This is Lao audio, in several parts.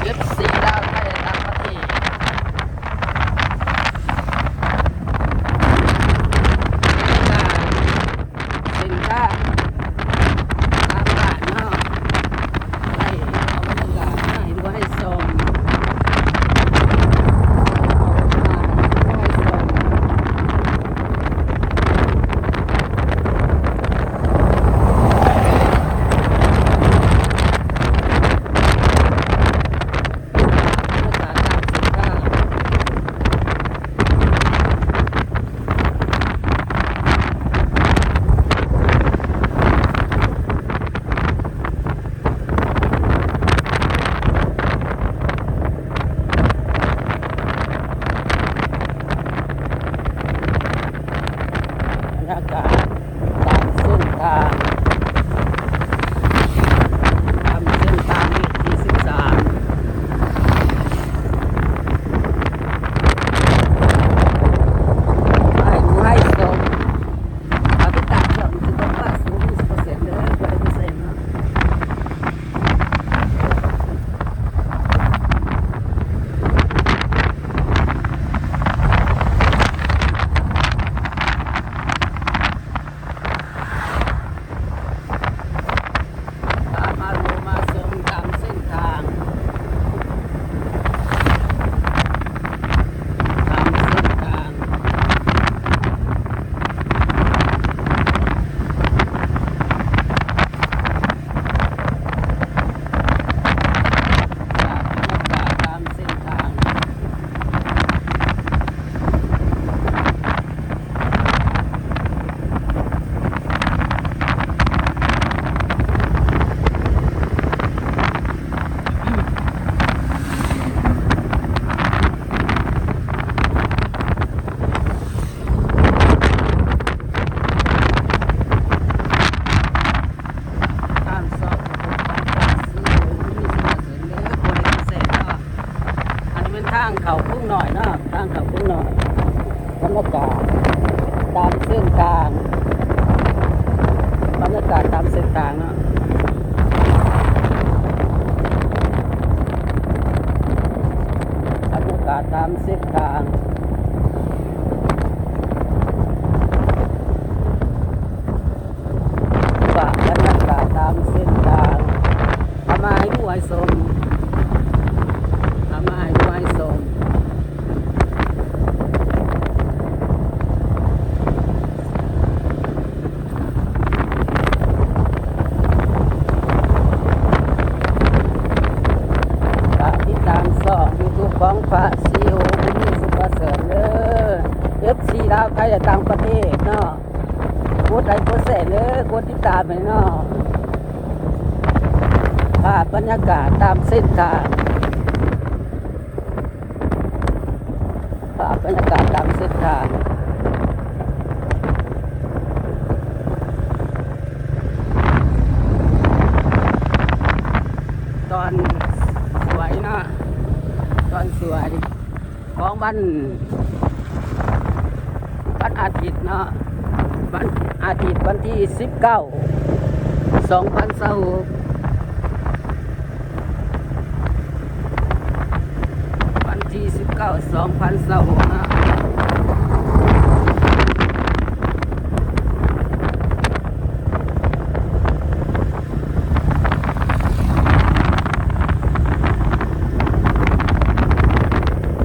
ເອັຟຊີ ລາວໄທ ແລະ ຕ່າງປະເທດ. ເສັ້ນທາງຕາມບ້ານເນາະ ໃຫ້ເອົາບັນຍາກາດມາໃຫ້ດູໃຫ້ຊົມ ໃຫ້ດູໃຫ້ຊົມ. ບັນຍາກາດຕາມເສັ້ນທາງ ຕາມເສັ້ນທາງເລກທີສິບສາມ ໃຫ້ຮູ້ໃຫ້ຊົມ ເອົາໄປຕາມຊ່ອງ ຖືວ່າສູງເປີເຊັນເດີ ບໍ່ໄດ້ເປີເຊັນເນາະ. ມາ ມາ ມາຊົມຕາມເສັ້ນທາງ ຕາມເສັ້ນທາງ. ຕາມເສັ້ນທາງ ຕາມຊອກ ອັນນີ້ແມ່ນທາງເຂົ້າໂຄງນ້ອຍເນາະ ທາງເຂົ້າໂຄງນ້ອຍ. ບັນຍາກາດຕາມເສັ້ນທາງ ບັນຍາກາດຕາມເສັ້ນທາງເນາະ ບັນຍາກາດຕາມເສັ້ນທາງ. ພາບບັນຍາກາດຕາມເສັ້ນທາງ ເອົາມາໃຫ້ດູໃຫ້ຊົມ ເອົາມາໃຫ້ດູໃຫ້ຊົມ. ຝາກຕິດຕາມຊ່ອງຢູທູບຂອງພະສີໂຫ ບຸນມີ ສຸປະເສີດເດີ ເອັຟຊີ ລາວໄທ ແລະ ຕ່າງປະເທດເນາະ. ກົດໄລກົດແຊເດີ ກົດຕິດຕາມໃຫ້ເນາະ. ພາບບັນຍາກາດຕາມເສັ້ນທາງ ພາບບັນຍາກາດຕາມເສັ້ນທາງ ຕອນສວຍເນາະ ຕອນສວຍ ຂອງວັນ ວັນອາທິດເນາະ ວັນອາທິດ ວັນທີສິບເກົ້າ ສອງພັນຊາວຫົກ ວັນທີສິບເກົ້າ ສອງພັນຊາວຫົກເນາະ.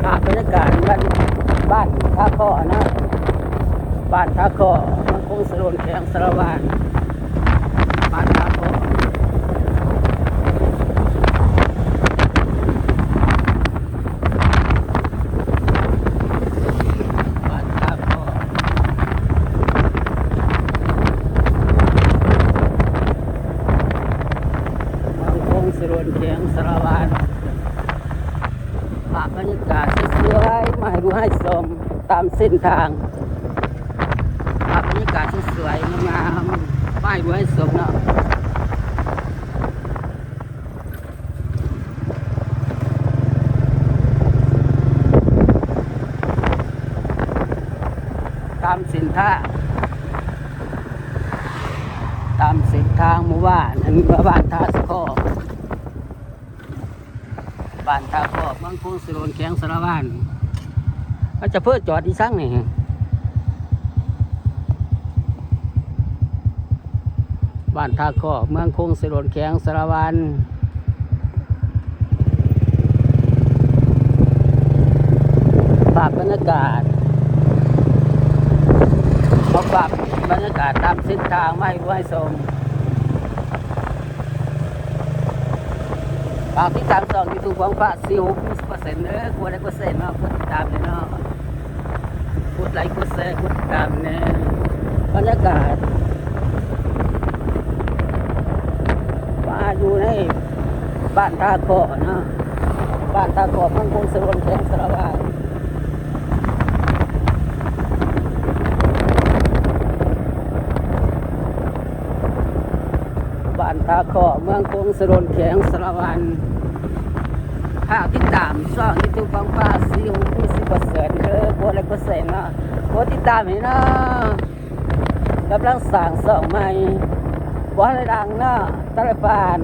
ພາບບັນຍາກາດບ້ານ ບ້ານທ່າຄໍ້ເນາະ ບ້ານທ່າຄໍ້ ເມືອງຄົງສະໂດນ ແຂວງສາລະວັນ ບ້ານທ່າຄໍ້. ບ້ານທ່າຄໍ້ ເມືອງຄົງສະໂດນ ແຂວງສາລະວັນ. ພາບບັນຍາກາດສວຍໆ ມາໃຫ້ດູໃຫ້ຊົມຕາມເສັ້ນທາງ ພາບບັນຍາກາດສວຍໆ ງາມໆ ມາໃຫ້ດູໃຫ້ຊົມເນາະ. ຕາມເສັ້ນທາງ ຕາມເສັ້ນທາງໝູ່ບ້ານ ອັນນີ້ວ່າບ້ານທ່າສະເຄາະ. ບ້ານທ່າເຄາະ ເມືອງຄົງເຊໂດນ ແຂວງສາລະວັນ. ມັນຈະເພີຈອດອີ່ສັງນີ້? ບ້ານທ່າເຄາະ ເມືອງຄົງເຊໂດນ ແຂວງສາລະວັນ. ພາບບັນຍາກາດ ເອົາພາບບັນຍາກາດຕາມເສັ້ນທາງມາໃຫ້ຜູ້ຊົມ. ຝາກຕິດຕາມຊ່ອງຢູທູບຂອງຟ້າ ຊີໂຮ ເປີເຊັນເດີ. ກົດໄລກົດແຊເນາະ, ກົດຕິດຕາມແດ່ເນາະ, ກົດໄລກົດແຊ ກົດຕິດຕາມແດ່. ບັນຍາກາດມາຢູ່ໃນບ້ານທ່າເຄາະເນາະ, ບ້ານທ່າເຄາະ ເມືອງຄົງເຊໂດນ ແຂວງສາລະວັນ. ບ້ານທ່າເຄາະ ເມືອງຄົງເຊໂດນ ແຂວງສາລະວັນ. ຝາກຕິດຕາມຊ່ອງຢູທູບຂອງຟ້າ ຊີໂຮ ເປີເຊັນເດີ. ກົດໄລກົດແຊເນາະ, ກົດຕິດຕາມໃຫ້ເນາະ. ກຳລັງສ້າງຊ່ອງໃໝ່, ບໍ່ໄດ້ດັງເນາະ, ຕະລະປານ.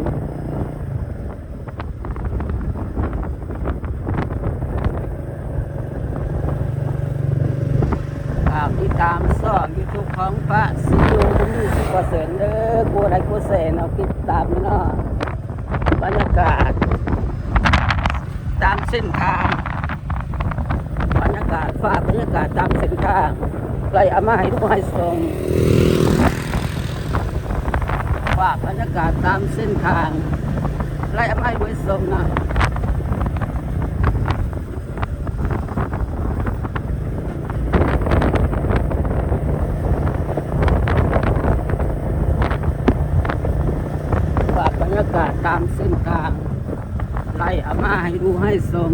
ຝາກຕິດຕາມຊ່ອງຢູທູບຂອງຟ້າ ຊີໂຮ ເປີເຊັນເດີ. ກົດໄລກົດແຊເນາະ, ຕິດຕາມເນາະ. ບັນຍາກາດຕາມເສັ້ນທາງ, ບັນຍາກາດ, ພາບບັນຍາກາດຕາມເສັ້ນທາງ ໄລ່ເອົາມາໃຫ້ດູໃຫ້ຊົມ. ພາບບັນຍາກາດຕາມເສັ້ນທາງ ໄລ່ເອົາມາໃຫ້ດູໃຫ້ຊົມນະ. ພາບບັນຍາກາດຕາມເສັ້ນທາງ ໄລ່ເອົາມາໃຫ້ດູໃຫ້ຊົມ.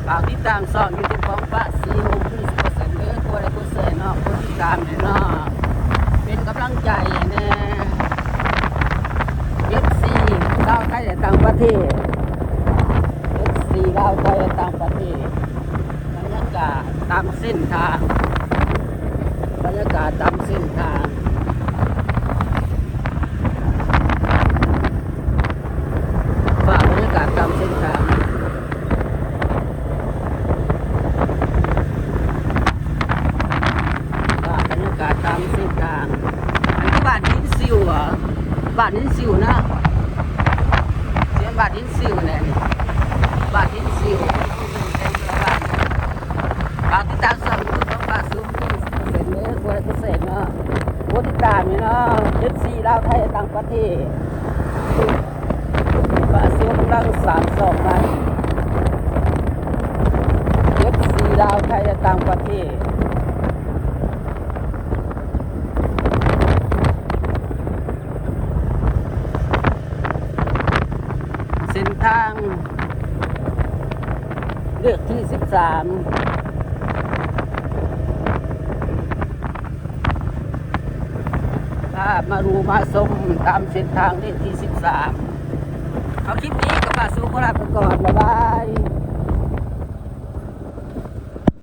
ຝາກຕິດຕາມຊ່ອງຢູທູບຂອງຟ້າ ຊີໂຮ ເປີເຊັນເດີ. ກົດໄລກົດແຊເນາະ, ກົດຕິດຕາມແດ່ເນາະ, ເປັນກຳລັງໃຈແດ່. ເອັຟຊີ ລາວ ໄທ ແລະ ຕ່າງປະເທດ, ເອັຟຊີ ລາວ ໄທ ແລະ ຕ່າງປະເທດ. ບັນຍາກາດຕາມເສັ້ນທາງ, ບັນຍາກາດຕາມເສັ້ນທາງ, ພາບບັນຍາກາດຕາມເສັ້ນທາງ, ພາບບັນຍາກາດຕາມເສັ້ນທາງ. ອັນນີ້ບ້ານຫີນຊິວເຫາະ? ບ້ານຫີນຊິວນະ, ຊິແມ່ນບ້ານຫີນຊິວແຫຼະນີ້, ບ້ານຫີນຊິວ. ຝາກຕິດຕາມຊ່ອງຢູທູບຂອງປ້າສຸກ ເປັນເດີ ກົດໄລກົດແຊເນາະ, ກົດຕິດຕາມນີ້ເນາະ ເອັຟຊີ ລາວ ໄທ ຕ່າງປະເທດ. ປ້າສຸກກຳລັງສ້າງຊ່ອງໃໝ່ ເອັຟຊີ ລາວ ໄທ ແລະ ຕ່າງປະເທດ. ເສັ້ນທາງເລກທີສິບສາມ ພາມາດູມາຊົມຕາມເສັ້ນທາງເລກທີສິບສາມ. ເອົາຄລິບນີ້ກໍຝາກສູ່ຄົນລາໄປກ່ອນ, ບາຍບາຍ.